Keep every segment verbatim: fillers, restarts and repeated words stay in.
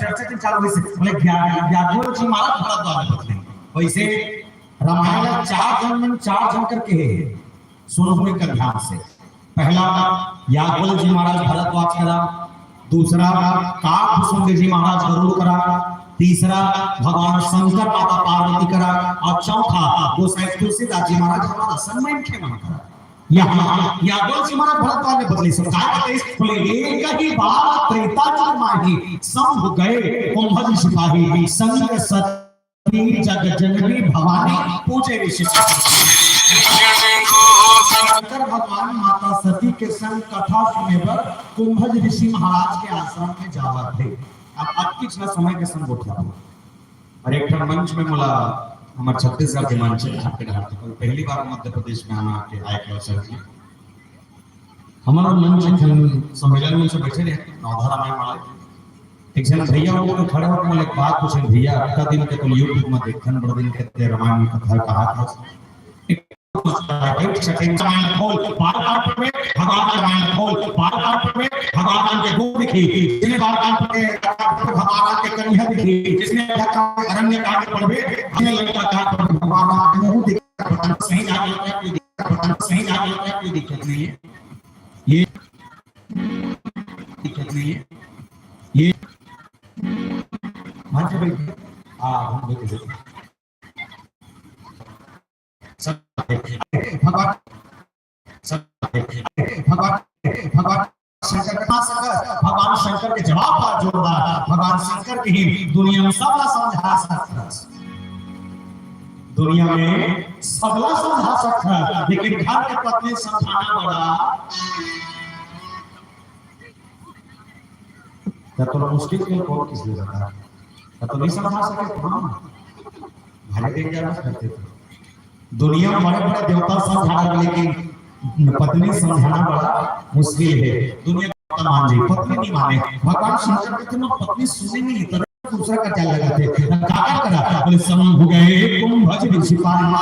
चर्चा के चालू होइस, बोले, "यादव जी महाराज भरद्वाज ले बदले।" वैसे रामायण ला चार झन मन, चार झन करके हे, सुनो हमें कर ध्यान से। पहला यादव जी महाराज भरद्वाज करा, दूसरा काकभुसुंड जी महाराज गरुड़ करा, तीसरा भगवान शंकर माता पार्वती करा, और चौथा गोसाई तुलसीदास जी महाराज हमारा सम्मान के मन करा। यहाँ यादव जी महाराज भरद्वाज ले बदले, सब काय बताइस? बोले, "एक ही बार त्रेता युग माही शंभु गए कुंभज सिपाही, संग सती जग जननी भवानी पूजे ऋषि।" शंकर भगवान माता सती के संग कथा सुने बर कुंभज ऋषि महाराज के आश्रम में जावत हे। अब अतकिच ला समय के संग गोठियाबो। और एक ठन मंच में मोला हमर छत्तीसगढ़ के मंच में आपके डहार तक पहली बार मध्य प्रदेश में आना के आए के अवसर मिले। हमर मंच एक ठन सम्मेलन में से बैठे रहे, नवधा रामायण वाले। एक झन भैया वो खड़े होके मोला एक बात पूछे, "भैया, अतका दिन के तुम YouTube में देखथन, बड़े दिन के ते रामायण कथा कहा था।" एक बैठ सके, रामायण खोल, बाल काट पे भगवान, रामायण खोल, बाल काट पे भगवान के गोड़ दिखी, जिसने बाल काट पे भगवान के कन्या दिखी, जिसने अरण्य कांड पढ़बे, जिसने लंका कांड पढ़बे, भगवान के मुंह दिखी, सही जाके कोई दिक्कत, सही जाके कोई दिक्कत नहीं है। ये दिक्कत नहीं है। ये मंच पे, हाँ, हम बैठे हैं। सब भगवान, सब भगवान, भगवान शंकर के पास, भगवान शंकर के जवाब पर जोरदार, भगवान शंकर के ही दुनिया में सबला समझा सकता है। दुनिया में सबला समझा सकता है, लेकिन घर के पत्नी समझाना बड़ा त तोला मुश्किल के कौन किस लिए बता? त तो नहीं समझा सके तो हम भारी डेंजर करते थे। दुनिया में बड़े बड़े देवता समझा रहे, लेकिन पत्नी समझाना बड़ा मुश्किल है। दुनिया का मान जाए, पत्नी नहीं माने। भगवान शंकर कहते ना, पत्नी सुने नहीं, तो दूसरा का क्या लगा थे? काका करा, बोले, "शंभु गए कुंभज ऋषि पानी।"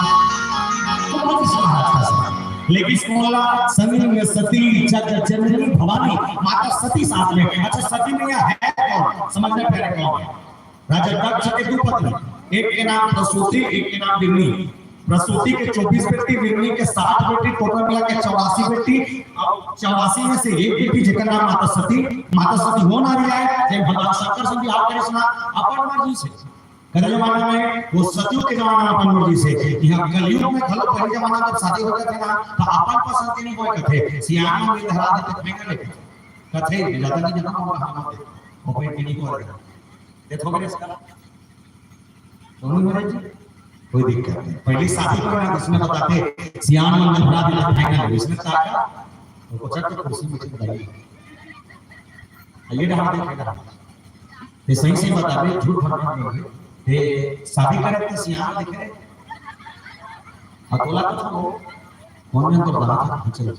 कुंभज ऋषि महाराज का समय। लेकिन बोला, "संग सती जग जननी भवानी।" माता सती साथ में। अच्छा, सती मैया है कौन? समझ में पहले कौन है? राजा दक्ष के दो पत्नी, एक के नाम प्रसूति, एक के नाम विरनी। प्रसूति के चौबीस बेटी, विरनी के सात बेटी, टोटल मिला के चौरासी बेटी। अब चौरासी में से एक बेटी जेकर नाम माता सती, माता सती वो नारी आय, जे भगवान शंकर से बिहाव करे सुना अपन मर्जी से। कदे जमाना में वो सतयुग के जमाना में अपन मर्जी से, यहाँ कलयुग में घलो पहली जमाना जब शादी होता थे ना, तो अपन पसंद के नहीं होए कथे, सियान में धरा देते, final है कथे, ज्यादा नहीं जाना होगा हम लोग, वो कोई नहीं होगा। देखोगे इसका? दोनों हो रहे जी, कोई दिक्कत नहीं। पहले शादी करो ना, उसमें बताते, सियान में लफड़ा देना final है, इसमें ताका, वो चक्कर कुर्सी में चल रही है। ये रहा, देख रहा। ये सही सही बता रहे, झूठ फरमा नहीं है। ये शादी करे तो सियान दिख रहे। अकोला तो था वो, कौन में तो बड़ा था, चल।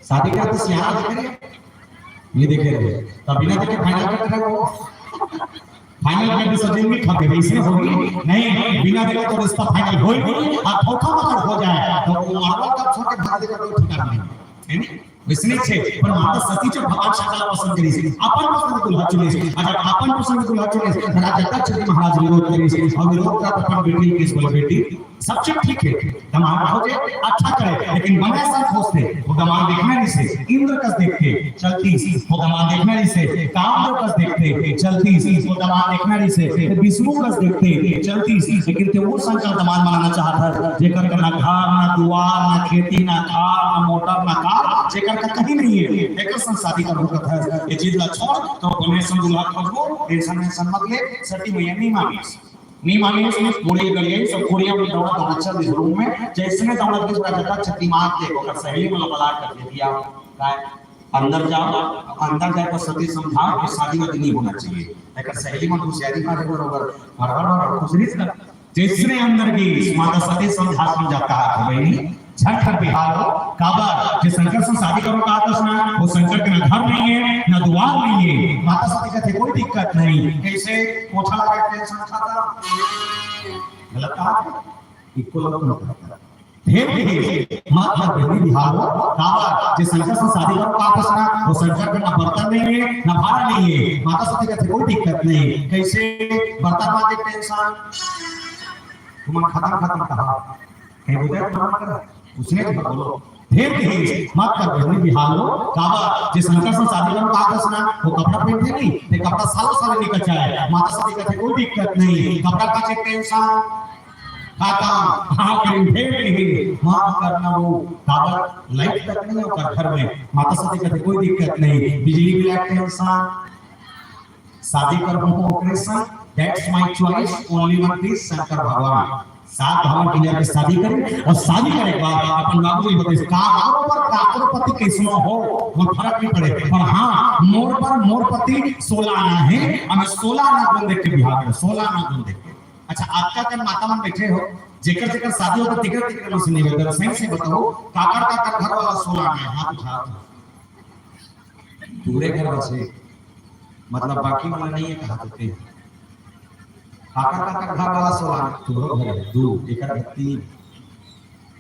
शादी करे तो सियान दिख रहे। ये देखे रहे। तो बिना देखे final करते रहे वो। Final करते सचिन भी खपे, इसमें होगी नहीं, बिना देखे तो रिश्ता final होई नहीं। और धोखा मगर हो जाए, तो वो मारवा कब छोड़ के भाग देगा, कोई ठिकाना नहीं। है नहीं? इसने छे, पर माता सती जब भगवान शंकर पसंद करी, अपन पसंद दुल्हा चुने, अगर अपन पसंद दुल्हा चुने, राजा दक्ष जी महाराज विरोध करी, और विरोध का अपन बेटी केस बोले, "बेटी, सब चीज ठीक है, दमाद हो जाए, अच्छा करे, लेकिन बने ऐसा खोजते, वो दमाद देखना नहीं से, इंद्र कस देखते, चलती, वो दमाद देखना नहीं से, कामदेव कस देखते, चलती, वो दमाद देखना नहीं से, विष्णु कस देखते, चलती, लेकिन ते वो शंकर दमाद मनाना चाहता है, जेकर का ना घर, ना दुआर, ना खेती, ना कार, ना मोटर, ना कार, जेकर का कहीं नहीं है, एकर संग शादी करबो कहत है, ये चीज ला छोड़, तो बने ऐसा दुल्हा खोजबो, tension वेंशन मत ले, सती मैया नहीं मानी।" नहीं माने उसने पूरी कर गई, सब पूरी अपनी दौड़ा दौड़ा चल इस रूम में, जैसे में दौड़ा के पूरा जगह छत्ती मार के ओकर सहेली में बला कर दे दिया। काय? अंदर जाओ, अंदर जाए पर सती समझाओ कि शादी वादी नहीं होना चाहिए। लेकिन सहेली में होशियारी मारे बरोबर, हर हर हर कुछ नहीं कर। जैसे अंदर गई, माता सती समझा समझा कहा था, "बहनी, झट कर बिहार हो, काबर जे शंकर से शादी करो कहा था ना, वो शंकर के ना घर नहीं है, ना दुआर नहीं है।" माता सती कहते, "कोई दिक्कत नहीं।" कैसे? पोछा लगा के tension खाता, गलत कहा था, इक्को लोग नहीं करता। फेर कहिस, "मत कर बहिनी बिहाव वो।" काबर? जे शंकर से शादी करो का प्रश्न? वो शंकर के ना बर्तन नहीं है, ना भाड़ा नहीं है। माता सती कथे, "कोई दिक्कत नहीं।" कैसे? बर्तन मांजे टेंशन, तुमन खतम खतम कहा। कहीं बोले, "तुमन मत कर।" उसने तो बोलो, फेर कहिस, "मत कर बहिनी बिहाव वो।" काबर? जे शंकर से शादी करो का प्रश्न? वो कपड़ा पहनथे नहीं, ते कपड़ा सालों साल नहीं कचाय। माता सती कथे, "कोई दिक्कत नहीं।" कपड़ा का टेंशन, खतम। हाँ, कहीं फेर नहीं, माफ करना वो। काबर? लाइट तक नहीं ओकर घर में। माता सती कथे, "कोई दिक्कत नहीं।" बिजली बिल के टेंशन, शादी करबो ओकरे संग, that's my choice, only one is Shankar भगवान। सात भगवान की लेके शादी करे और शादी करे के बाद अपन बाबूजी बताइस, "काकरो पर काकरो पति कैसनो हो, वो फर्क नहीं पड़े, पर हाँ, मोर पर मोर पति सोलह आना है, हमें सोलह आना गुण देख के बिहाव करे, सोलह आना गुण देख के।" अच्छा, आपका कन माता मन बैठे हो, जेकर जेकर शादी होता, तेकर तेकर मन से निवेदन, सही से बताओ, काकर काकर घर वाला सोलह आना है, हाथ उठाओ। पूरे घर वासे, मतलब बाकी वाला नहीं है, कहा तो ते। काकर काकर घर वाला सोलह आना, तुम्हारो घर है, दो, एकर घर तीन।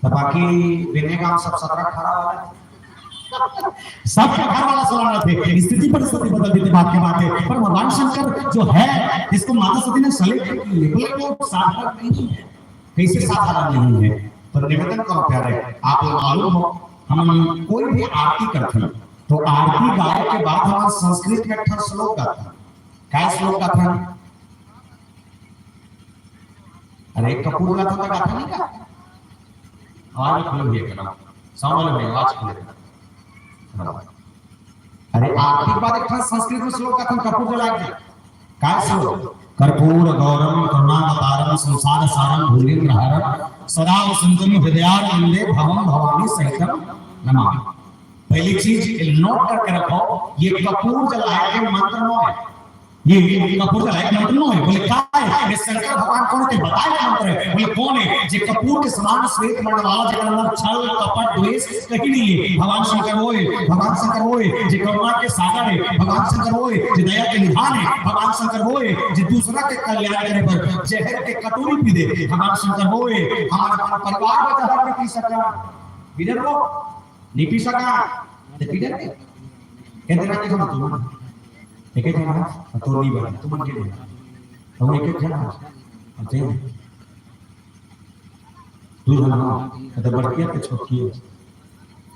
तो बाकी बेने गांव सब सत्रह अठारह वाला है। सबके घर वाला सोलह आना थे। स्थिति परिस्थिति बदल देते, बात के बात है। पर भगवान शंकर जो है, जिसको माता सती ने select की, ये कोई साधारण नहीं है। कैसे साधारण नहीं है? तो निवेदन करो प्यारे, आप लोग मालूम हो, हम कोई भी आरती करते हैं, तो आरती गाए के बाद हम संस्कृत में एक ठन श्लोक गाते हैं। क्या श्लोक गाते हैं? अरे, कपूर का तो गाथा नहीं का? आवाज खोल दिया करो, सामने में आवाज खोल देना। अरे, आरती के बाद एक ठन संस्कृत में श्लोक का तुम कपूर जला के। काय श्लोक? "कर्पूर गौरम करुणावतारम संसार सारम भूलेंद्र हरम सदा वसंतम हृदयारविंदे भवम भवानी सहितम नमामि।" पहली चीज नोट करके रखो, ये कपूर जलाए के मंत्र नो है। ये कपूर जलाए के मंत्र नो है। बोले, "का है?" ये शंकर भगवान कौन के बताए के मंत्र है। बोले, "कौन है?" जे कपूर के समान श्वेत वर्ण वाला, जेकर अंदर छल, कपट, द्वेष कहीं नहीं है। भगवान शंकर वो है, भगवान शंकर वो है, जे करुणा के सागर है। भगवान शंकर वो है, जे दया के निधान है। भगवान शंकर वो है, जे दूसरा के कल्याण करे बर जहर के कटोरी पी दे। भगवान शंकर वो है, हमारा परिवार में जहर नहीं पी सका। बिना वो नहीं पी सका, तो पी जाते। कहते ना कि हम तुम, ये कहते ना, तो नहीं बना, तुम मन के बना। तो वो एक एक जना, कहते हैं, तू जना, कहते बड़किया के छोटकी है,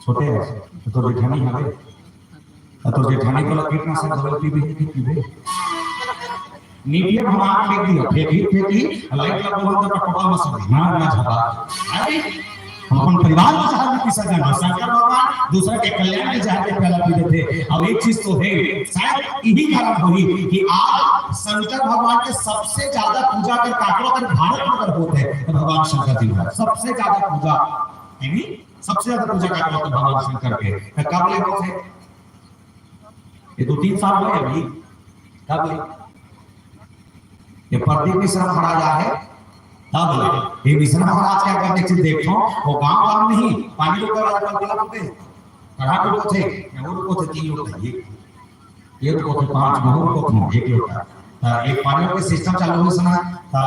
छोटे है, तो तोर जेठानी हवे, तो तोर जेठानी को कीटनाशक दवाई पीबे कि पीबे? नीचे भगवान फेंक दिया, फेंकी, फेंकी, लाइट लगा हुआ था, पटवा में सब ना, ना झपा। अरे, हम अपन परिवार में जहर नहीं पी सकते हैं, शंकर भगवान दूसरा के कल्याण के जहर के प्याला पी देते। अब एक चीज तो है, शायद यही कारण होही कि आप शंकर भगवान के सबसे ज्यादा पूजा अगर काकड़ों अगर भारत में अगर होते हैं, तो भगवान शंकर जी का सबसे ज्यादा पूजा, यानी सबसे ज्यादा पूजा काकड़ों तो भगवान शंकर के। तो कब ले होते? ये दो तीन साल हुए अभी, तब ले। ये प्रदीप मिश्रा महाराज आए, तब ले। ये मिश्रा महाराज के अगर एक चीज देखो, वो गांव गांव नहीं, पानी लोग वाला कल बोला करते, कढ़ा लोग थे, वो लोग थे, तीन लोग थे, ये, ये लोग थे, पांच लोग को थे, एक लोग था। तो एक पानी के सिस्टम चालू हुई समय, तो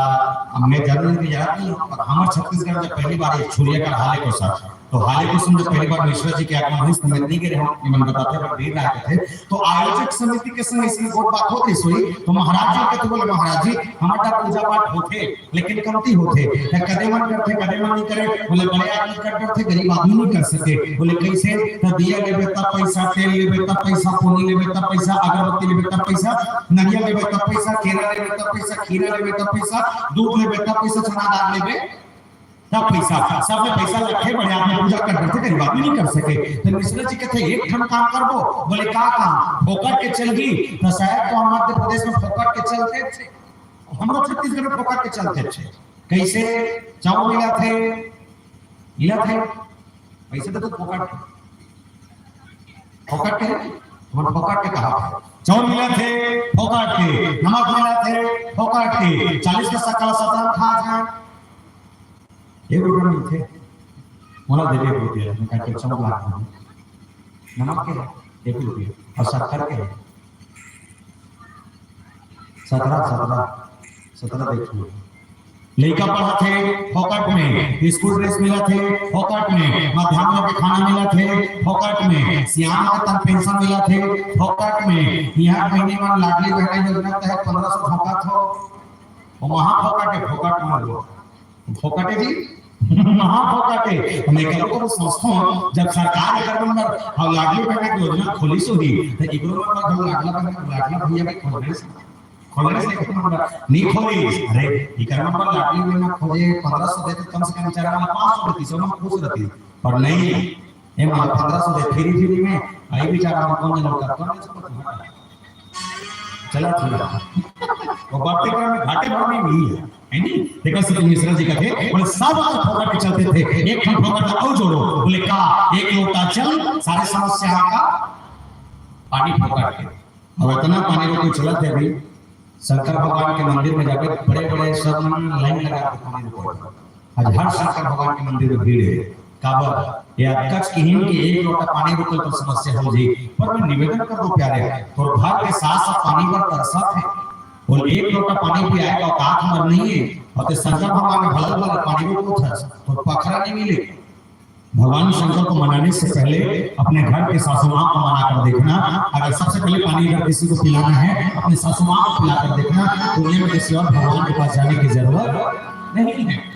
हमने जरूर नहीं याद नहीं, पर हमारे छत्तीसगढ़ में पहली बार एक छुरिया का हाले को सर, तो हाले को सुन जब पहली बार मिश्रा जी के आगमन हुई, समय नहीं गिरे हम, इमन बताते पर देर रहे थे। तो आयोजक समिति के संग इसमें गोठ बात होती सोई, तो महाराज जी कहते बोले, "महाराज जी, हमारा पूजा पाठ होते, लेकिन कमती होते। तो कदे मन करते, कदे मन नहीं करे।" बोले, "बड़े आदमी कर करते, गरीब आदमी नहीं कर सके।" बोले, "कैसे?" तो दिया लेबे तब पैसा, तेल लेबे तब पैसा, पोनी लेबे तब पैसा, अगरबत्ती लेबे तब पैसा, नरिया लेबे तब पैसा, केरा लेबे तब पैसा, खीरा लेबे तब पैसा, दूध लेबे तब पैसा, चना दाल लेबे तब पैसा, सब में पैसा लगे, बड़े आदमी पूजा कर करते, गरीब आदमी नहीं कर सके। तो मिश्रा जी कहते, "एक ठन काम करबो।" बोले, "का काम?" "फोकट के चलही।" तो शायद तो मध्य प्रदेश में फोकट के चलते थे, हमरो छत्तीसगढ़ में फोकट के चलते थे। कैसे? चावल मिला थे, मिला थे, पैसे तो फोकट, फोकट के, हम फोकट के कहा, चावल मिला थे, फोकट के, नमक मिला थे, फोकट के, चालीस का सकल सतरंग खा जाए। एक रुपया मिलथे, मोला दे दे एक रुपया, मैं कहके चौक लाख हूँ। नमक के है, एक रुपया, और शक्कर के है, सतरह, सतरह, सतरह देखिए। लइका पढ़त हे फोकट में, स्कूल ड्रेस मिलत हे फोकट में, मध्यान्ह के खाना मिलत हे फोकट में, सियान के तन पेंशन मिलत हे फोकट में। इहाँ महीने मन लाडली बहना योजना के तहत पंद्रह सौ फोकट हो, वो महा फोकट हे, फोकट में हो, फोकट हे जी, महा फोकट हे। मैं कहूँ, वो संस्था जब सरकार एकर मन बर लाडली बहना के योजना खोलिस होही, त एकरो मन बर लाडला बहना, लाडला भैया के खोलने से खोलने से कौन बड़ा? नहीं खोली। अरे, इकर नंबर लाडली में ना खोजे, पंद्रह सौ देते, कम से कम बेचारा वाला पाँच सौ देती, सब खुश रहती। पर नहीं, ये माला पंद्रह सौ दे, फ्री फ्री में, आई बेचारा हम कौन जन करता है, चला, चला। वो बढ़ते क्रम में घाटे भरने नहीं है, है नहीं? देखा, सचिन मिश्रा जी का थे, बोले, "सब अगर फोकट के चलते थे, एक ठन फोकट का और जोड़ो।" बोले, "का?" "एक लोटा जल, सारे समस्या का पानी फोकट के।" अब इतना पानी रोको चलत हे अभी, शंकर भगवान के मंदिर में जाके बड़े-बड़े सब मन लाइन लगा के पानी रोको। आज हर शंकर भगवान के मंदिर में भीड़ हे। काबर? ये अतकच किहिन कि एक लोटा पानी रोकल तो समस्या हो जाई। पर मैं निवेदन कर दो प्यारे, तोर घर के सास ह पानी बर तरसत हे। वो एक लोटा पानी पियाए का औकात हमर नहीं है। और ते शंकर भगवान में भलत भलत पानी रोको था, तो पखरा नहीं मिले। भगवान शंकर को मनाने से पहले अपने घर के सासू माँ को मना कर देखना। अगर सबसे पहले पानी अगर किसी को पिलाना है, अपने सासू माँ को पिला कर देखना। दुनिया में किसी और भगवान के पास जाने की जरूरत नहीं है।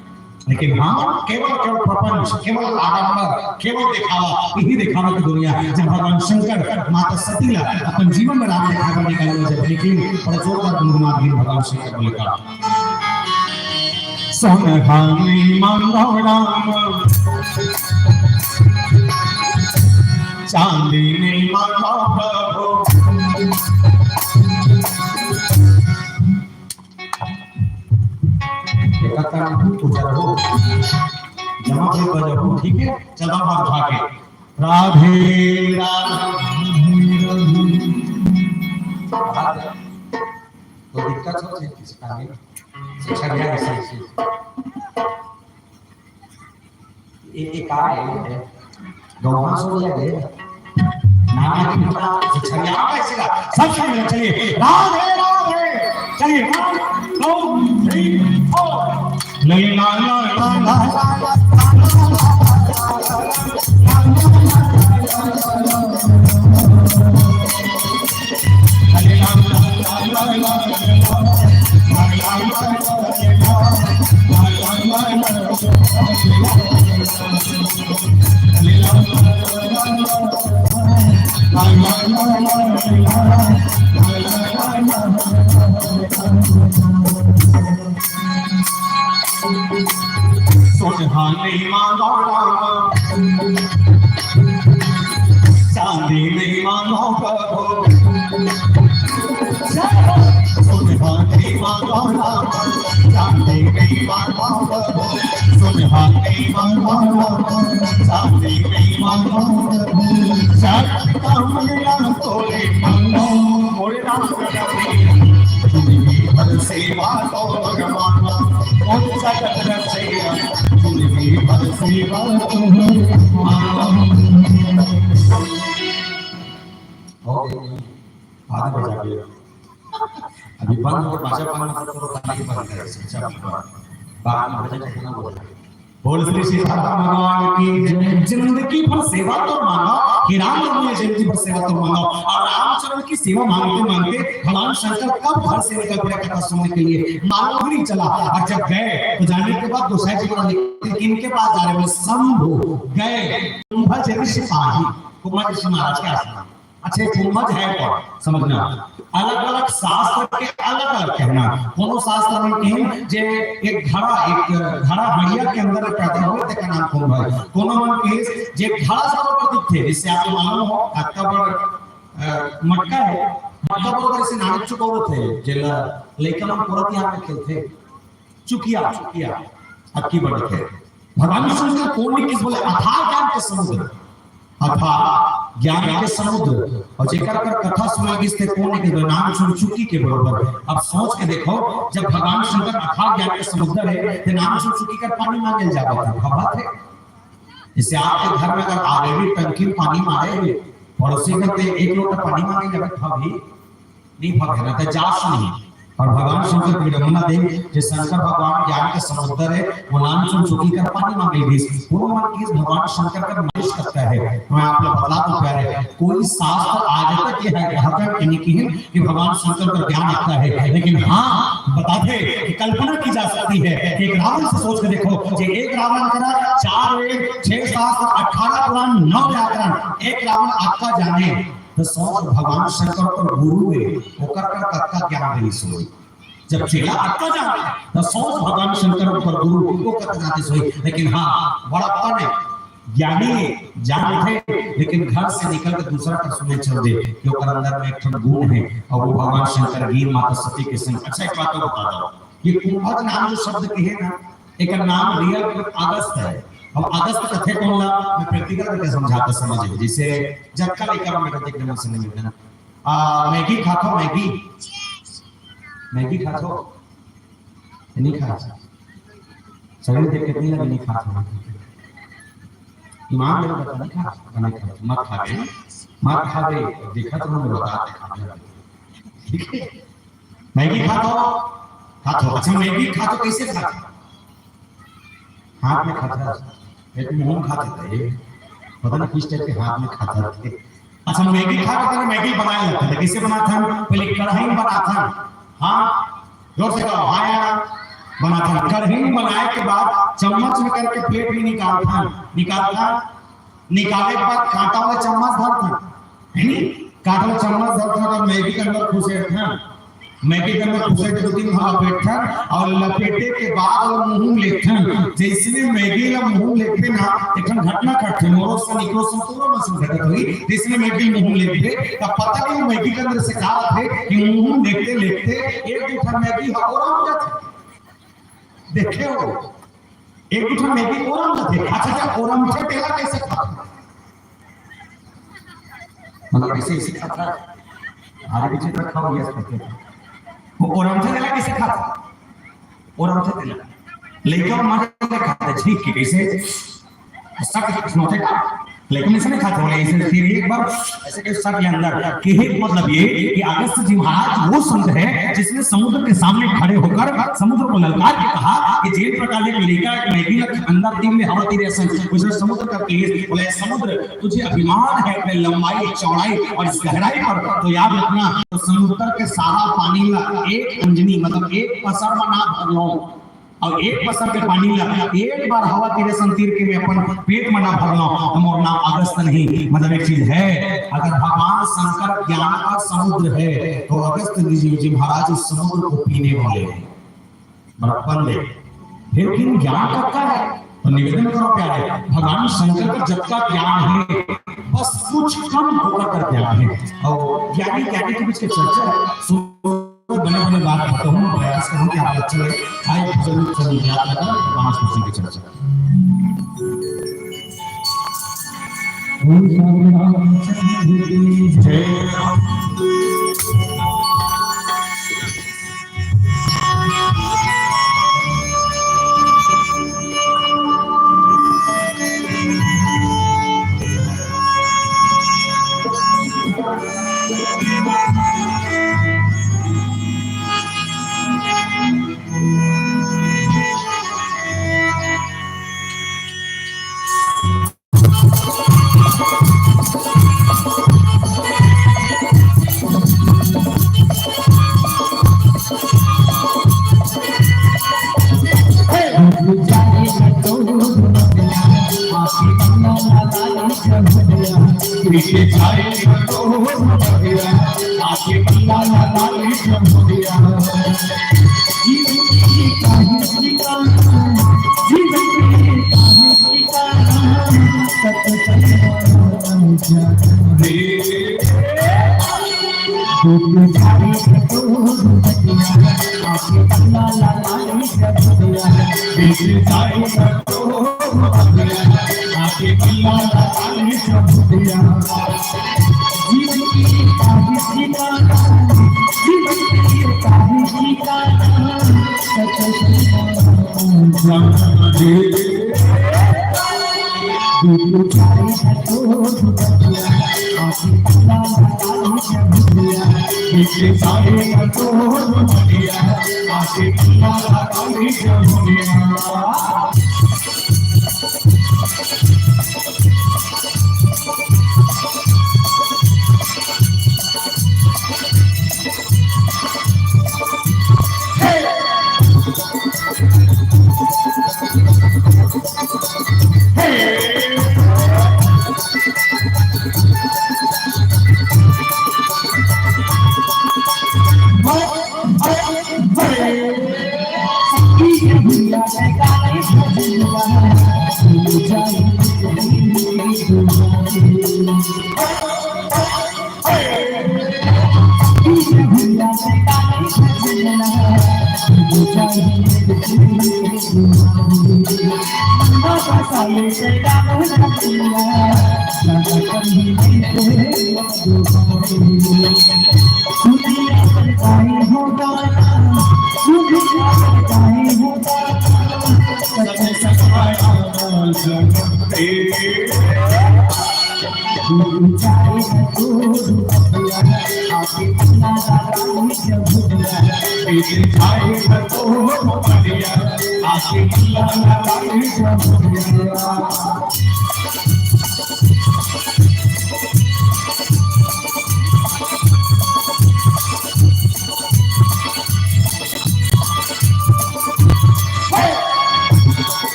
लेकिन हाँ, केवल, केवल प्रपंच, केवल आडंबर, केवल दिखावा, यही दिखावा की दुनिया। जब भगवान शंकर माता सती ला अपन जीवन में राम दिखावा निकाले, जब निकली, बड़ा जोरदार गुनगुनात गीत भगवान शंकर को लेकर। सोनहानी मांगो राम, चांदी नहीं मांगो प्रभु। एक काम हो, तू जरा हो, जमा के बजाओ, ठीक है? चलो, हाथ उठा के। राधे, राधे, राधे। तो दिक्कत हो, किसी का नहीं। शिक्षा दिया, ऐसे, ऐसे। ए, ए, का है, ये? गौवा सो गया ये। नाना की पता, ये छरिया कैसे का? सब छरिया, चलिए। राधे, राधे। चलिए, one, two, three, four। लई ला, ला, ला। सोनहानी मांगो राम, चांदी नहीं मांगो प्रभु। सोनहानी मांगो राम, चांदी नहीं मांगो प्रभु। सोनहानी मांगो राम, चांदी नहीं मांगो प्रभु। चांदी का मंगला तोले मांगो, मोरे राम का प्रिय। जिंदगी भर सेवा तो भगवान, कौन सा जगत रचैया। जिंदगी भर सेवा तो भगवान। हो गई। आधा बजा दिया। अभी बंद हो, बाजा बंद हो, तो ताली बंद कर, अच्छा, बंद। बाद में भजन कितना बोल रहे हैं। बोल श्री सीताराम भगवान की जय। जिंदगी भर सेवा तो मांगा, हे राम, हमने जिंदगी भर सेवा तो मांगा। और रामचंद्र की सेवा मांगते मांगते भगवान शंकर कब घर से निकल पड़े कथा सुनने के लिए, मालूम नहीं चला। और जब गए तो जाने के बाद गोसाई जी को लिखते, किनके पास जा रहे? बोले, शंभु गए कुंभज ऋषि पाही, कुंभज ऋषि महाराज के आश्रम। अच्छा, कुंभज है कौन, समझना। अलग-अलग शास्त्र के अलग-अलग कहना। कोनो शास्त्र में कहें जे एक घड़ा, एक घड़ा हड़िया के अंदर पैदा होए, तेका नाम कुंभज। कोनो मन कहे जे घड़ा से बरोबर दिखथे, जिससे आपको मालूम हो, अतका बड़, अ, मटका है, मटका बरोबर इसे नानक चुकौरत है, जेला लइका मन कोरत यार में खेलथे। चुकिया, चुकिया, अक्की बढ़त है। भगवान विष्णु का कोन ने किस बोले, अथाह ज्ञान के समुद्र, अथाह ज्ञान के समुद्र। और जेकर कर कथा सुना किस थे, कोन ने किस बोले, नाम सुन चुकी के बरोबर। अब सोच के देखो, जब भगवान शंकर अथाह ज्ञान के समुद्र है, तो नाम सुन चुकी कर पानी मांगे जावत है, भावत है। जैसे आपके घर में अगर आगे भी टंकी में पानी मारे हुए, पड़ोसी घर पे एक लोटा पानी मांगे जावे, भाभी, नहीं भागे ना, तो जास नहीं। अउ भगवान शंकर के विडंबना देख, जे शंकर भगवान ज्ञान के समुद्र हे, वो नानचुन चुकी कर पानी मांगे गिस। वो मन किहिस भगवान शंकर कर मालिश करता है। मैं आप लोग बतला दूं प्यारे, कोई शास्त्र आज तक ये है, यहाँ तक नहीं किहिन कि भगवान शंकर का ज्ञान आता है, लेकिन हाँ, बताथे कि कल्पना की जा सकती है कि एक रावण से सोच के देखो, जे एक रावण करा चार वेद, छह शास्त्र, अठारह पुराण, नौ व्याकरण, एक रावण अतका जाने, तो सोच भगवान शंकर कर गुरु हे, ओकर कर कतका ज्ञान रहिस होही। जब चेला अतका जाने, तो सोच भगवान शंकर कर गुरु, वो कतका जानिस होही। लेकिन हाँ, बड़प्पन हे, ज्ञानी हे, जानथे, लेकिन घर से निकल के दूसरा कर सुने चल दे कि ओकर अंदर में एक ठन गुण हे, अउ वो भगवान शंकर गिन माता सती के संग। अच्छा, एक बात अउ बता दो, ये कुंभज नाम जो शब्द किहे ना, एकर नाम real में अगस्त हे। अब अगस्त कथे कोन ला, मैं practical करके समझाता, समझ लो। जैसे जतका लइका मन मेरे देख लेना, समझ लेना। आ, मैगी खाथो, मैगी? मैगी खाथो? नहीं खाथो। सगरी देख के नहीं लगे, नहीं खाथो। ईमान ले बता, नहीं खाथो, नहीं खाथो, मत खाबे, मत खाबे। देखा तो मैं बताते खाबे। ठीक है? मैगी खाथो? खाथो। अच्छा, मैगी खाथो, कैसे खाथो? हाथ में खाथो, एक मुंह में खाथो, ये पता नहीं किस टाइप के हाथ में खाथो। अच्छा, मैगी खाथो, पहले मैगी बनाए लेते हैं, कैसे बनाथन? पहले कढ़ाई में बनाथन, हाँ, जोर से कहो, हाँ या ना? बनाथन। कढ़ाई में बनाए के बाद चम्मच में करके प्लेट में निकालथन, निकालथन, निकाले के बाद कांटा वाला चम्मच धरथन, है नी? कांटा वाला चम्मच धरथन और मैगी के अंदर खुसेरथन। मैगी के अंदर खुसेर के दो तीन घाव लपेटथन और लपेटे के बाद वो मुंह में लेथन। जैसने मैगी ला मुंह में लेथे ना, एक ठन घटना घटथे, मोरो संग, एकरो संग, तोरो मन संग घटत होही। जैसने मैगी मुंह में लेथे, तब पता नहीं मैगी के अंदर से का रथे कि मुंह में लेते लेते एक दो ठन मैगी ह ओरम जाथे। देखे हो, एक दो ठन मैगी ओरम जाथे। अच्छा, जब ओरमथे तेला कैसे खाथे? मतलब ऐसे, ऐसे खाता है, आगे पीछे तक खाओ, यस करके। वो ओरमथे तेला कैसे खाता? ओरमथे तेला। लइका मन मजा ले खाथे, छींक के कैसे? सक सुनोथे का? लेकिन ऐसे नहीं खाते बोले, ऐसे फिर एक बार ऐसे के सक ले अंदर। कि हे मतलब ये कि अगस्त जी महाराज वो संत है जिसने समुद्र के सामने खड़े होकर समुद्र को ललकार के कहा कि जेन प्रकार एक लइका एक मैगी ला अंदर तीर ले हवा तीर असन, उसने समुद्र का तेज बोले, समुद्र तुझे अभिमान है अपने लंबाई, चौड़ाई और इस गहराई पर, तो याद रखना, तो समुद्र के सारा पानी ला एक अंजनी, मतलब एक पसर में ना भर लो, और एक पसर के पानी ला एक बार हवा तीर असन तीर के मैं अपन पेट में ना भर लो, तो मोर नाम अगस्त नहीं। मतलब एक चीज है, अगर भगवान शंकर ज्ञान का समुद्र है, तो अगस्त जी, जी महाराज उस समुद्र को पीने वाले हैं। बड़प्पन दे। फिर किन ज्ञान कतका है? तो निवेदन करो प्यारे, भगवान शंकर का जतका ज्ञान है, बस कुछ कम होकर कर ज्ञान है। और ज्ञानी ज्ञानी के बीच की चर्चा है। सुनो, बने बने बात बताऊं, प्रयास करूं कि आप अच्छा लगे। आए भजन चल याद रखा, भगवान कृष्ण की चर्चा। जय।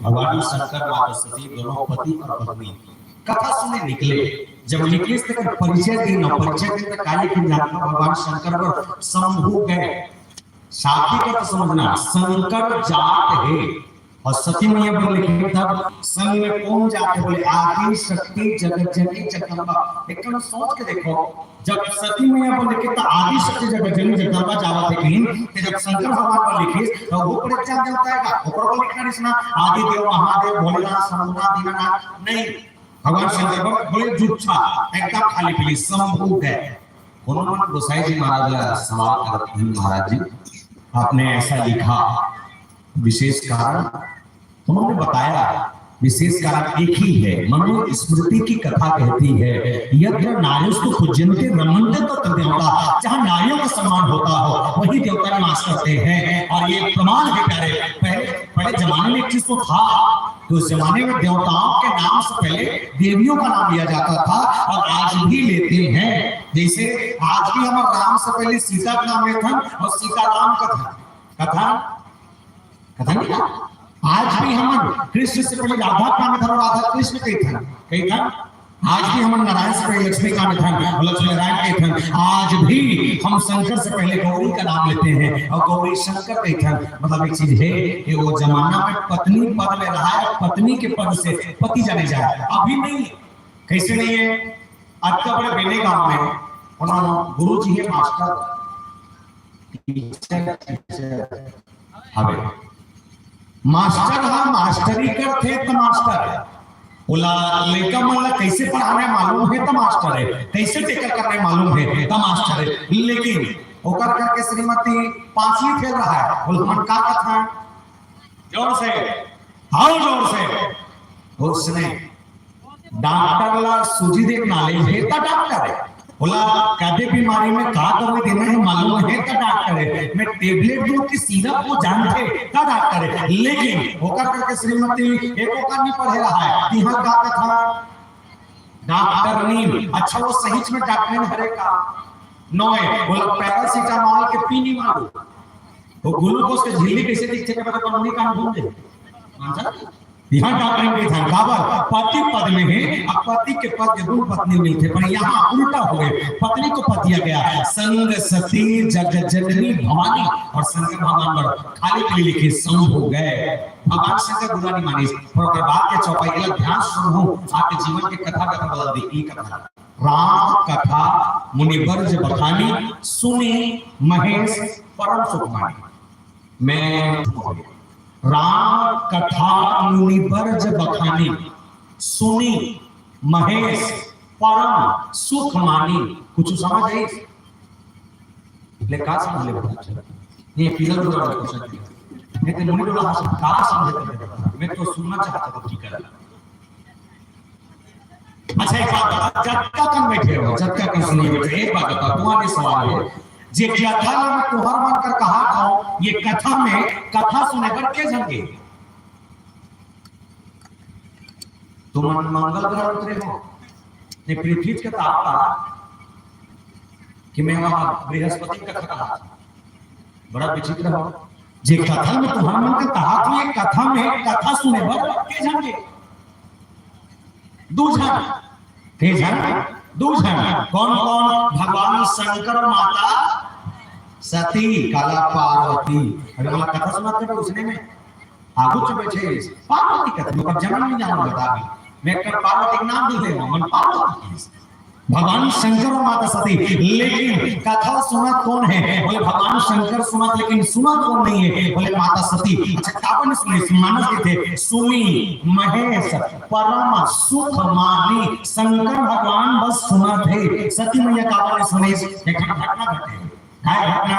भगवान शंकर, माता सती, दोनों पति और पत्नी कथा सुने निकले। जब निकले, तो परिचय देना, परिचय देना, काले की जात का भगवान शंकर पर शंभु गए। शादी का तो समझना, शंकर जात है। और सती मैया पर लिखे, तब संग में कौन जात है? बोले, आदि शक्ति जगत जननी जगदम्बा। एकदम सोच के देखो, जब सती मैया पर लिखे, तो आदि शक्ति जगत जननी जगदम्बा जावत है कहीं, तो जब शंकर भगवान पर लिखे, तो वो पर क्या जाता है का? ऊपर को लिखना नहीं सुना, आदि देव महादेव, भोलेनाथ, शंभुनाथ, दीनानाथ, नहीं। भगवान शंकर पर बोले, जुच्छा, एकदम खाली पीली, शंभु है। उन्होंने गोसाई जी महाराज ला सवाल करते हैं, महाराज जी, आपने ऐसा लिखा, विशेष कारण? उन्होंने बताया, विशेष कारण एक ही है। मनुस्मृति की कथा कहती है, यत्र नार्यस्तु पूज्यन्ते रमन्ते तत्र देवता, जहाँ नारियों का सम्मान होता हो, वही देवता निवास करते हैं। और ये प्रमाण है प्यारे, पहले, पहले जमाने में एक चीज तो था कि उस जमाने में देवताओं के नाम से पहले देवियों का नाम लिया जाता था, और आज भी लेते हैं। जैसे आज भी हम राम से पहले सीता का नाम लेथन और सीताराम कथन, कथन, कथन नहीं ना? आज भी हम कृष्ण से पहले राधा का नाम लेथन और राधा कृष्ण कहिथन, कहिथन। आज भी हम नारायण से पहले लक्ष्मी का नाम लेथन और लक्ष्मी नारायण कहिथन। आज भी हम शंकर से पहले गौरी का नाम लेते हैं और गौरी शंकर कहिथन। मतलब एक चीज है कि वो जमाना में पत्नी पद में रहा है, पत्नी के पद से पति जाने जाए, अभी नहीं है। कैसे नहीं है? आज का बड़े बेने गांव में उन्होंने गुरु जी है मास्टर, टीचर, टीचर हवे। मास्टर हा मास्टरी करथे त मास्टर है। ओला लइका मन ला कैसे पढ़ाना है मालूम है त मास्टर है, कैसे टेकल करना है मालूम है त मास्टर है। लेकिन ओकर करके श्रीमती पांचवी फेल रहा है, बोले हमन का कथा? जोर से, आओ जोर से। उसने डॉक्टर ला सूजी दे के नॉलेज हे त डॉक्टर हे, ओला कदे बीमारी में का दवाई देना हे मालूम हे त डॉक्टर हे, मैं टेबलेट दूं कि सिरप वो जानथे त डॉक्टर हे। लेकिन ओकर करके श्रीमती एको का नहीं पढ़े रहा है कि हाँ का कथा डॉक्टर नीम। अच्छा वो सही में डॉक्टर हरे का? नोए, बोला पैरासिटामोल के पी नहीं मालूम। वो ग्लूकोज के झिल्ली कैसे दिखथे के बता, कौन नहीं काम घूम दे। मानसा? यहाँ डॉक्टर के ध्यान काबर पति पद में है, अब पति के पद के गुण पत्नी में थे, पर यहाँ उल्टा हो गए, पत्नी को पद दिया गया। संग सती जग जननी भवानी, और शंकर भगवान पर खाली के लिए लिखे संग हो गए। भगवान शंकर बुरा नहीं मानिस, पर ओकर बाद के चौपाई ला ध्यान सुनहु, आपके जीवन के कथा कथा बदल दी। ई कथा राम कथा मुनिवर्ज बखानी, सुनी महेश परम सुख मानी। मैं राम कथा मुनिवर्ज बखानी, सुनी महेश परम सुख मानी। कुछ समझ आई? ले का समझ ले बता? ये पीला डोला वाला क्वेश्चन है। मैं तो मुनि डोला का समझ, मैं तो सुनना चाहता था कि कर। अच्छा, एक बात बता, जतका कन बैठे हो, जतका कन सुनिए बैठे, एक बात बता, तुम्हारे सवाल है, जे कथा ला मैं तुहर मन कर कहा था, ये कथा में कथा सुने बर के झन गे? तुमन मंगल ग्रह उतरे हो, ने पृथ्वी के ताप आ कि मैं वहां बृहस्पति कथा कहा था। बड़ा विचित्र हो, जे कथा में तुहर मन के कहा था, ये कथा में कथा सुने बर के झन गे? दू झन। के झन? दू झन। कौन कौन? भगवान शंकर और माता सती, काला पार्वती। अरे वाला कथा सुनाते थे उसने में। आगू चुप बैठे इस पार्वती कथा, मतलब जन्म नहीं जाना बता दी। मैं कर पार्वती के नाम भी ले, मन पार्वती की। भगवान शंकर और माता सती, लेकिन कथा सुना कौन है? बोले भगवान शंकर सुना, लेकिन सुना कौन नहीं है? बोले माता सती। अच्छा, काबर नहीं सुने? मानस के थे, सुनी महेश परम सुख मानी। शंकर भगवान बस सुनत हे, सती मैया काबर नहीं सुने? एक घटना घटे, काय घटना?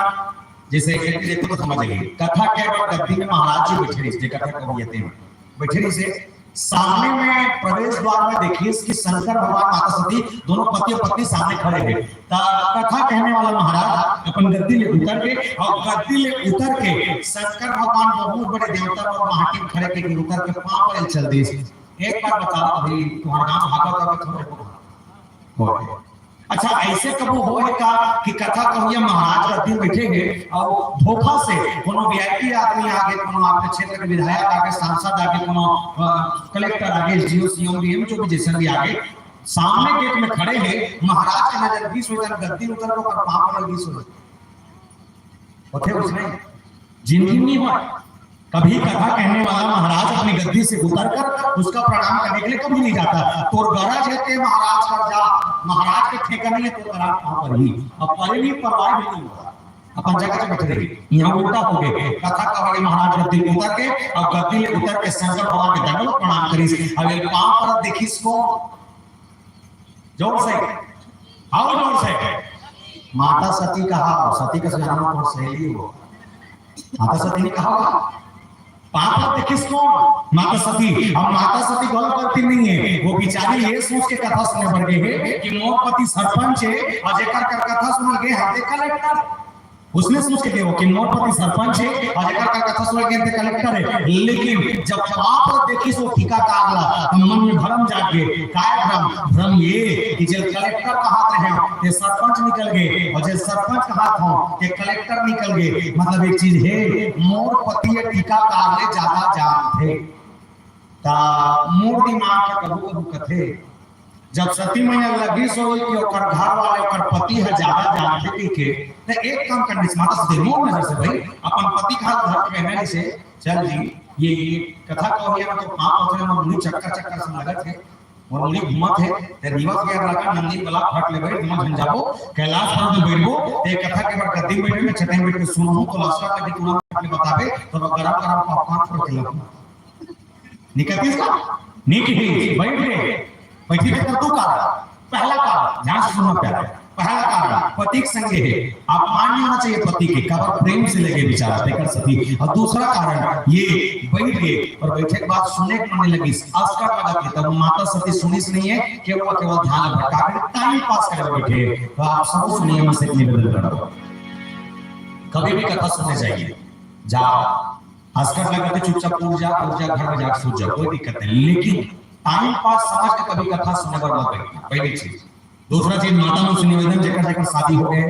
जैसे एक देखो तो समझ गए, कथा के बाद गद्दी में महाराज जी बैठे रहिस, जे कथा कवियते में बैठे रहिस, सामने में प्रवेश द्वार में देखिस कि शंकर भगवान माता सती दोनों पति और पत्नी सामने खड़े हे। त कथा कहने वाला महाराज अपन गद्दी ले उतर के, और गद्दी ले उतर के शंकर भगवान बहुत बड़े देवता और महादेव खड़े के उतर के पाँव पड़े चल दिस। एक बार बताओ भाई, तुम्हारा गांव भागवत का थोड़ा बहुत। अच्छा, ऐसे कबो होए का कि कथा कहिया महाराज गद्दी में बैठे हे और धोखा से कोनो वीआईपी आदमी आगे, कोनो आपके क्षेत्र के विधायक आगे, सांसद आगे, कोनो, अ, कलेक्टर आगे, एसडीओ, सीएम, डीएम, जो भी जैसन भी आगे, सामने गेट में खड़े हे, महाराज के नजर गिस होए, गद्दी उतर के ओकर पाँव पड़े गिस होए? होथे उसने जिंदगी नहीं हुआ। कभी कथा कहने वाला महाराज अपनी गद्दी से उतर कर उसका प्रणाम करने के लिए कभी नहीं जाता। तोर गरज हे ते महाराज कर जा, महाराज के ठेका नहीं है, तो तेरा पाँव पर ही, अब परे नहीं, परवाह भी नहीं हुआ, अपन जगह से बैठ रही। यहाँ उल्टा हो गए, कथा कहे महाराज गद्दी उतर के, और गद्दी ले उतर के शंकर भगवान के दंडवत प्रणाम करिस। अब ये पाँव पर देखिस को जोर से, आओ जोर से। माता सती कहा, सती का सजनामा तो सहेली हो। माता सती ने कहा, पाँव देखिस कौन? माता सती। अब माता सती गलत गलती नहीं है, वो बेचारी ये सोच के कथा सुने बर गए हे कि मोर पति सरपंच है और जेकर कर कथा सुने गए, हम देख कलेक्टर। उसने सोच के वो कि मोर पति सरपंच हे अउ जेकर करा कथा सुने गे ते कलेक्टर हे। लेकिन जब बाप देखिस वो टीकाकार ला, त मन में भरम जाग गे। काय भरम? भरम ये कि जे कलेक्टर कहात रहे, ते सरपंच निकल गे, अउ जे सरपंच कहात हों, ते कलेक्टर निकल गे। मतलब एक चीज हे, मोर पति ये टीकाकार ले जादा जानथे। त मोर दिमाग के कभू कभू कथे, जब सती मैया लगिस होही कि ओकर घर वाले, ओकर पति ह जादा जानथे कहिके, त एक काम करनी से, माता सती मोर नजर से भाई, अपन पति का हाथ धर के कहना से, "चल जी, ये, ये कथा कहो या तो पाप होथे, मोर मुड़ी चक्कर चक्कर से लगत हे, मोर मुड़ी घूमत हे, ते दिवस के लगा नंदी वाला फट ले भाई, तुम झन जाबो, कैलाश पर्वत में बैठबो, ते कथा के बाद गद्दी में बैठबे, छठे में बैठ के सुनबो, तो लास्ट का कभी तुरंत के बताबे, तो गरम गरम पॉपकॉर्न फोड़ के लगबो।" निकलती इसका? नहीं की, बैठ गए। बैठी रहकर दो कारण। पहला कारण, ध्यान से सुनना प्यारे। पहला कारण, पति के संगे हे, अपमान नहीं होना चाहिए पति के, काबर प्रेम से लगे बिचारा, तेकर सती। अउ दूसरा कारण, ये बैठ गए अउ बैठे के बाद सुने के मन लगिस, असकट लगा के, तब माता सती सुनिस नहीं हे, केवल, केवल ध्यान भटका के टाइम पास करे बैठे। तो आप सब सुनिए, मैं से एक निवेदन कर रहा हूँ, कभी भी कथा सुनने जाइए, जाओ, असकट लगा के चुपचाप उठ जा, उठ जा, घर में जाके सो जा, कोई दिक्कत नहीं। लेकिन टाइम पास समझ के कभी कथा सुने बर मत बैठना, पहली चीज। दूसरा चीज, माता मन से निवेदन, जेकर जेकर शादी हो गए,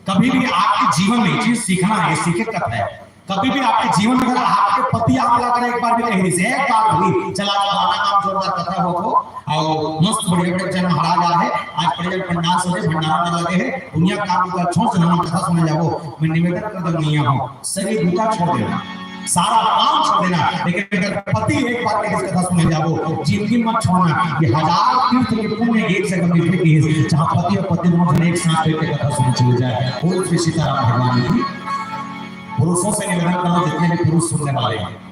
कभी भी आपके जीवन में ये चीज सीखना है, सीखे कथा है। कभी भी आपके जीवन में अगर आपके पति आप ला कर एक बार भी कह दीजिए, एक बार भी, "चला, आज फलाना काम जोरदार कथा हो तो, अउ मस्त बढ़िया बढ़िया जन महाराज आ है, आज बढ़िया पंडाल सजे, भंडारा में लगे है, दुनिया काम का छोड़ से हम कथा सुने जाओ।" मैं निवेदन कर दूंगा, यहाँ हो, सभी बूता छोड़ देना, सारा काम छोड़ देना, लेकिन अगर पति एक बार के कथा सुने जाओ, जिंदगी मत छोड़ना। ये हजार तीर्थ के पुण्य एक जगह मिलते कि जहाँ पति और पत्नी दोनों जने एक साथ बैठ के कथा सुनने चले जाए, वो श्री सीताराम भगवान की। पुरुषों से निवेदन करो, जितने भी पुरुष सुनने वाले हैं,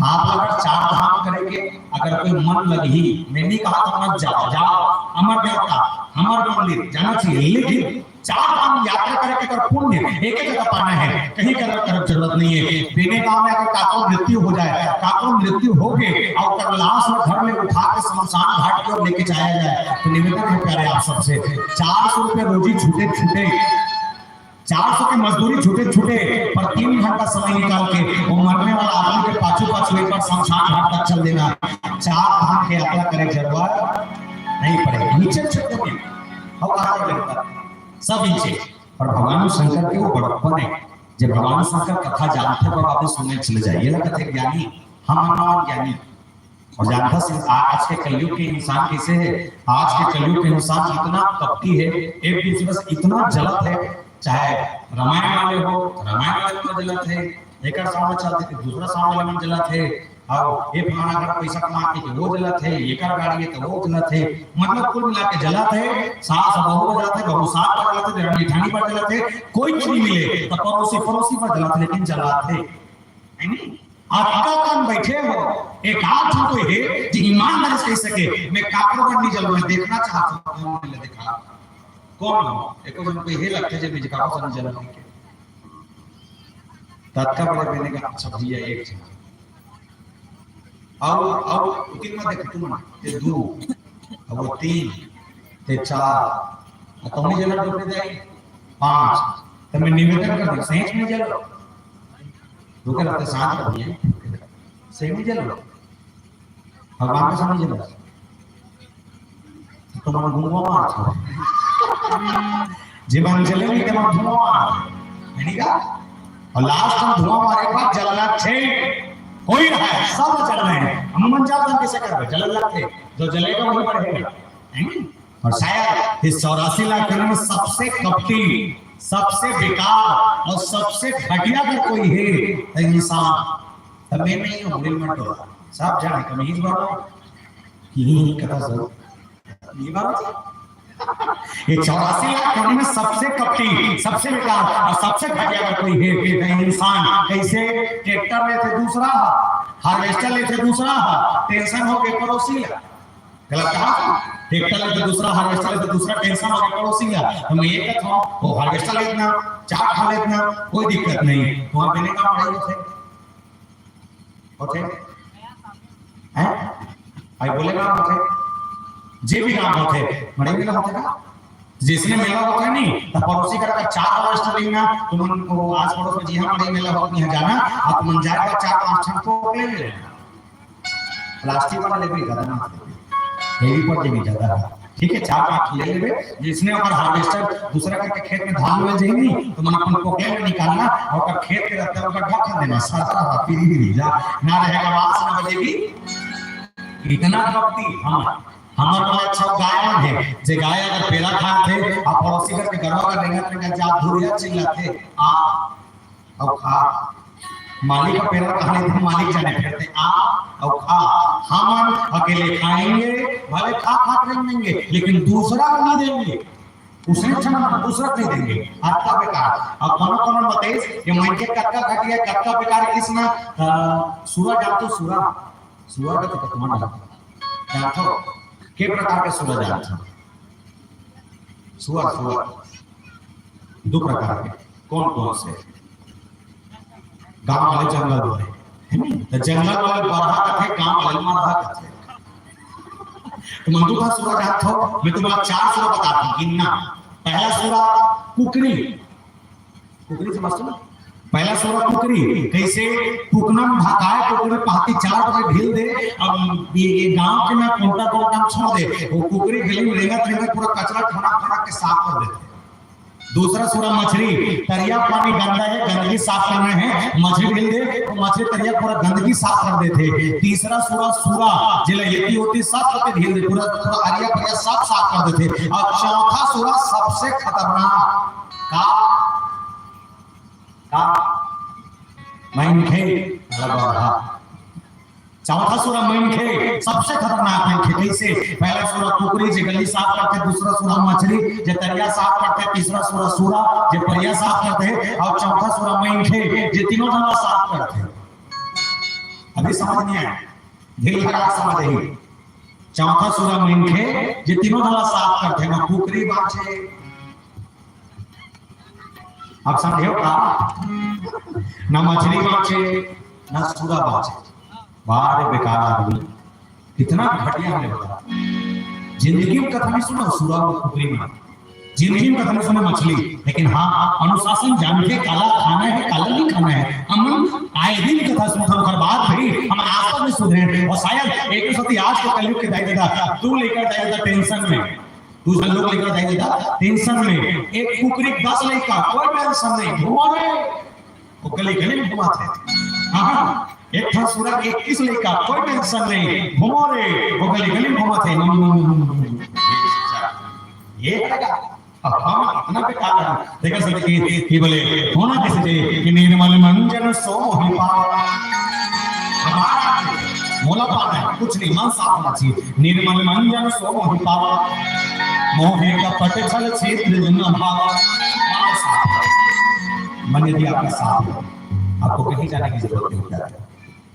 आप अगर चार धाम करेंगे, अगर कोई मन लगी, मैं नहीं कहा था मत जाओ, जाओ अमर देवता, अमर मंदिर जाना चाहिए, लेकिन चार धाम यात्रा करे के अगर पुण्य एक एक जगह पाना है, कहीं का अगर तरफ जरूरत नहीं है। बेने गांव में अगर काको मृत्यु हो जाए, काको मृत्यु हो गए और ओकर लाश ला घर में उठा के शमशान घाट की ओर लेके जाया जाए, तो निवेदन है प्यारे आप सबसे, चार सौ रुपए रोजी छूटे छूटे, चार सौ की मजदूरी छूटे छूटे, पर तीन घंटा समय निकाल के वो मरने वाला आदमी के पाछू पाछू एक बार शमशान घाट तक चल देना। चार धाम की यात्रा करे जरूरत नहीं पड़ेगी। नीचे छुट्टी में हम कहा लगता सब नीचे, पर भगवान शंकर के वो बड़प्पन है। जब भगवान शंकर कथा जानते, बाबा भी सुनने चले जाइए, लगता है ज्ञानी, हम हनुमान ज्ञानी। और जानता सिंह, आ-, आज के कलयुग के इंसान कैसे है? आज के कलयुग के इंसान इतना कपटी है, एक दूसरे से इतना जलत है, चाहे रामायण वाले हो, रामायण वाले में जलत है, एक सामने चलते थे, दूसरा सामने वाले में जलत है, और ये फलाना घर पैसा कमाते थे, वो जलत है, ये कर गाड़ी है, तो वो जलत है। मतलब कुल मिला के जलत है, सास बहू पर जलत है, बहू सास पर जलत है, देवरानी जेठानी पर जलत है, कोई चीज मिले तो पड़ोसी, पड़ोसी पर जलत है, लेकिन जलत है, है नहीं? अतका कन बैठे हो, एक आध ठो तो हे जे ईमानदारी से कह सके, "मैं काकरो बर नहीं जलूं, मैं देखना चाहता हूं, कौन मिले दिखा, कौन हो?" एको जन कोई हे लगथे जे मैं काकरो बर नहीं जलूं के। ततका बड़े बेने का, "अच्छा भैया, एक जन।" अउ, अउ, उतिन मत देख, तुम, ये दो, अब वो तीन, ते चार, अब तुमने जला डोबे जाए, पांच। तो मैं निवेदन कर दूं, सही में जलो। रुके रहते, शांत रहिए। सही में जलो। भगवान के सामने जलो। तो मन घुमवा मार छो। जे मन जले नहीं, ते मन घुमवा मार। है नहीं का? और लास्ट में धुआं मारे के बाद जलना छे। कोई रहा है, सब जल रहे हैं। हम मन जात हम कैसे कर रहे? जलन लगते। जो जलेगा वही बढ़ेगा। है नहीं? और शायद इस चौरासी लाख करोड़ में सबसे कपटी, सबसे बेकार और सबसे घटिया अगर कोई है, तो इंसान। तब मैं नहीं हूँ, दिल मत डरो। सब जाने, कमीज वालों। यही कथा सब। ये बात है। ये चौरासी लाख करोड़ में सबसे कपटी, सबसे बेकार और सबसे घटिया अगर कोई है, तो इंसान। कैसे? ट्रैक्टर लेथे दूसरा, हार्वेस्टर लेथे दूसरा, टेंशन हो गए पड़ोसी ला। गलत कहा? ट्रैक्टर लेथे दूसरा, हार्वेस्टर लेथे दूसरा, टेंशन हो गए पड़ोसी ला। तो मैं ये कहता हूँ, वो हार्वेस्टर लेतना, चार ठा लेतना, कोई दिक्कत नहीं। वहाँ देने का पड़ेगा थे। होथे? हैं? भाई बोले ना होथे? जे भी काम होथे, मड़ई में ना होथे का? जइसने मेला होथे नहीं, त पड़ोसी घर का चार हार्वेस्टर लेना, तुमन को आस पड़ोस में जिहाँ बड़े मेला हो, यहाँ जाना, अउ तुमन जाए के चार पाँच ठन पोकलेन लेना। प्लास्टिक वाला लेबे, ज्यादा ना लेबे, हेवी पड़ जाही ज्यादा। ठीक है, चार पाँच ले लेबे, जइसने ओकर हार्वेस्टर दूसरा करके खेत में धान बोए जाही नहीं, तुमन अपन पोकलेन में निकालना, अउ ओकर खेत के रद्दा ओकर ढक्कन देना, सड़ता रहा, पीली पीली, जा, ना रहेगा वास, ना बजेगी। इतना भक्ति हम हमर मन अच्छा गाय मन हे, जे गाय अगर पेरा खात हे, अउ पड़ोसी घर के गरवा का रेंगत रेंगत जात धुरिया चिल्लात हे, "आ, अउ खा।" मालिक का पेरा कहाँ ले, मालिक जाने, फिरते, "आ, अउ खा।" हमन अकेले खाएंगे, भले खा खा के रेंग देंगे, लेकिन दूसरा को नहीं देंगे। उसने अच्छा ना, दूसरा को नहीं देंगे। अतका बेकार। अब कोनो कोनो बताइस कि मनखे कतका घटिया, कतका बेकार किसना, अ, सुरा जानथो, सुरा। सुअर का तो कतमान है। जानथो? के प्रकार के सुअर जानथो? सुअर, सुअर। दो प्रकार के। कौन कौन से? गांव वाले, जंगल वाले। है नी? तो जंगल वाले बरहा कथे, गांव वाले मरहा कथे। तो मन दू ठा सुअर जानथो, मैं तुम्हारा चार सुअर बताता हूँ, गिनना। पहला सुअर कुकरी। कुकरी समझथो ना? पहला सुअर कुकरी, कइसे? टुकना में भकाय कुकरी पहाती चार बजे ढील दे, अब ये, ये गांव के ना कोंटा कोंटा में छोड़ दे, वो कुकरी गली में रेंगत रेंगत पूरा कचरा खनक खनक के साफ कर देथे। दूसरा सुअर मछरी, तरिया पानी गंदा है, गंदगी साफ करना है, मछरी ढील दे, तो मछरी तरिया पूरा गंदगी साफ कर देथे। तीसरा सुअर सुरा, जेला येती ओती सब कति ढील दे, पूरा, पूरा अरिया परिया सब साफ कर देथे। अउ चौथा सुअर सबसे खतरनाक, का? का? मनखे। चौथा सुअर मनखे, सबसे खतरनाक मनखे। कइसे? पहला सुअर कुकरी, जे गली साफ करथे, दूसरा सुअर मछरी, जे तरिया साफ करथे, तीसरा सुअर सुरा, जे परिया साफ करथे, अउ चौथा सुअर मनखे, जे तीनों झन ला साफ करथे। अभी समझ नहीं आया? धीरे धीरे समझ आही। चौथा सुअर मनखे, जे तीनों झन ला साफ करथे, ना कुकरी बाँचे। अब समझे हो का? ना मछरी बाँचे, ना सुअर बाँचे। बाहर बेकार आदमी, कितना घटिया है बता। जिंदगी में कथा नहीं सुना सुअर और कुकरी में, जिंदगी में कथा नहीं सुना मछली। लेकिन हाँ, अनुशासन जान के काला खाना है, काला नहीं खाना है। हम आए दिन कथा सुनथन, ओकर बाद भी हम आज तक नहीं सुधरे। और शायद एक सती आज के कलयुग के दाई ददा, दू लइका दाई ददा टेंशन में, दू झन लोग लइका दाई ददा टेंशन में, एक कुकरी दस लइका, कोई टेंशन नहीं, घूमो रे, वो गली गली में घुमाथे। हाँ, एक ठा सुअर इक्कीस लइका, कोई टेंशन नहीं, घूमो रे, वो गली गली में घुमाथे। ये है। अब हम इतना बेकार है, देखा सकते कि, कि बोले होना किसी चाहिए कि निर्मल मंजन सो मोहि पावा। हमारा मोला पाना है, कुछ नहीं, मन साफ होना चाहिए। निर्मल मंजन सो मोहि पावा, मोहे कपट छल छिद्र न भावा। मन साफ है, मन यदि आपका साफ हो, आपको कहीं जाने की जरूरत नहीं पड़ेगी।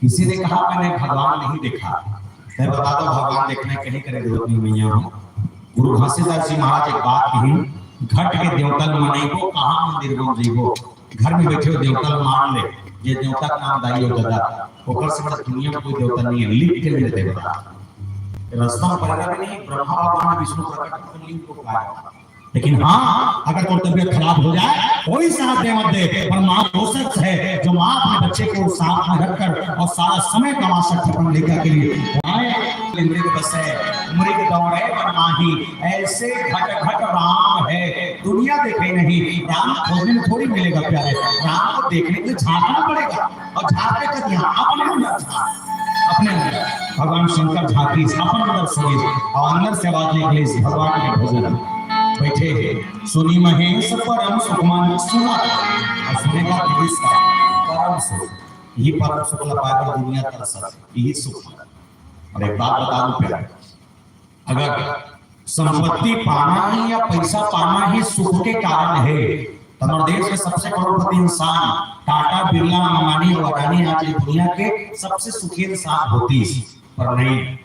किसी ने कहा, "मैंने भगवान नहीं देखा।" मैं बता दो, भगवान देखने कहीं करे जरूरत नहीं, मैया हो। गुरु घासीदास जी महाराज एक बात कही, "घट के देवता ल मनइबो, कहाँ मंदिर बन जइबो?" घर में बैठे हो देवता ल मान ले, ये देवता का नाम दाई हो दादा, ओकर से बड़ा दुनिया में कोई देवता नहीं है, लिख के ले देवता। रास्ता में पड़ेगा भी नहीं, ब्रह्मा भगवान विष्णु प्रकट होकर लिंग को पाया। लेकिन हाँ, अगर कोई तबीयत खराब हो जाए, कोई साथ दे मत दे, पर माँ वो शख्स है जो माँ अपने बच्चे को साथ में रखकर और सारा समय गंवा सकते अपन लइका के लिए। आए मृग बसे, मृग दौड़े वन माही, ऐसे घट घट राम है, दुनिया देखे नहीं। राम खोजने में थोड़ी मिलेगा प्यारे, राम को देखने के लिए झांकना पड़ेगा। और झांकते कब यहाँ? अपने अंदर झांक, अपने अंदर। भगवान शंकर झांकी, अपन अंदर सोई, और अंदर से आवाज निकली, भगवान के भजन। बैठे हैं, सुनी महेश परम सुख मन सुना, और सुनेगा दिलीस का परम सुख। यही परम सुख ला पाए बर दुनिया तरसत, यही सुख। और एक बात बता दूं प्यारे, अगर संपत्ति पाना ही या पैसा पाना ही सुख के कारण है, तो हमारे देश के सबसे करोड़पति इंसान टाटा, बिरला, अंबानी और अडानी आज ये दुनिया के सबसे सुखी इंसान होतीस, पर नहीं।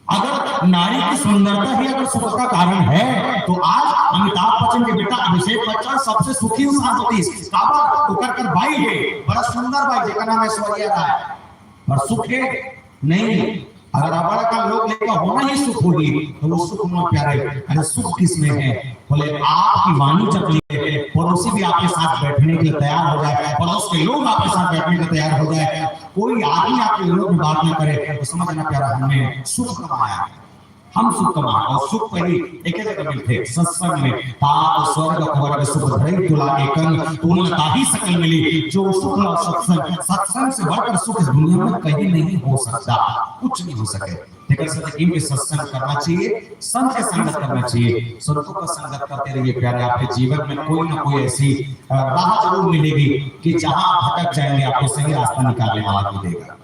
अगर नारी की सुंदरता ही अगर सुख का कारण है, तो आज अमिताभ बच्चन के बेटा अभिषेक बच्चन सबसे सुखी इंसान होतीस। काबर? ओकर कर बाई है, बड़ा सुंदर बाई, जेकर नाम ऐश्वर्या राय। पर सुख है? नहीं। अगर अबड़ अकन लोग लेकर होना ही सुख होही, तो वो सुख में प्यारे, अरे सुख किसमें है? बोले, आपकी वाणी जब लिए पड़ोसी भी आपके साथ बैठने के लिए तैयार हो जाए, पड़ोस के लोग आपके साथ बैठने के लिए तैयार हो जाए, कोई आदमी आपके विरोध में बात ना करे, तो समझना प्यारा, हमने सुख कमाया, हम सुख कमाए। और सुख पहली एक जगह मिलते, सत्संग में। तात स्वर्ग अक वर्ग सुख धरे तुला एकंग, तुल ताहि सकल मिली। जो सुख ला सत्संग, सत्संग से बढ़कर सुख इस दुनिया में कहीं नहीं हो सकता, कुछ नहीं हो सके। लेकिन सत्य के सत्संग करना चाहिए, संत के संगत करना चाहिए। संतों का संगत करते रहिए प्यारे, आपके जीवन में कोई ना कोई ऐसी अ, राह जरूर मिलेगी कि जहां आप भटक जाएंगे, आपको सही रास्ता निकालने वाला मिलेगा।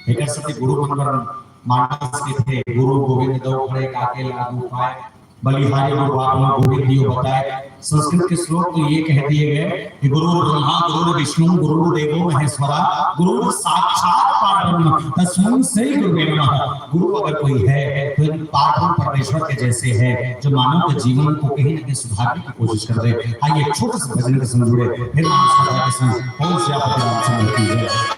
एकर सत्य गुरु मन बर मानस के थे, गुरु गोविंद दो खड़े काके लागू पाए, बलिहारी गुरु बाबा गोविंद दियो बताए। संस्कृत के श्लोक तो ये कह दिए गए कि गुरु ब्रह्मा गुरु विष्णु गुरु देवो महेश्वरा गुरु साक्षात परब्रह्म तस्मै श्री गुरुवे नमः। गुरु अगर कोई है तो इन पारब्रह्म परमेश्वर के जैसे है, जो मानव के जीवन को कहीं ना कहीं सुधारने की कोशिश कर दे। आइए, एक छोटे से भजन के संग जुड़े, फिर हम इस कथा के संग पहुंच जाते हैं।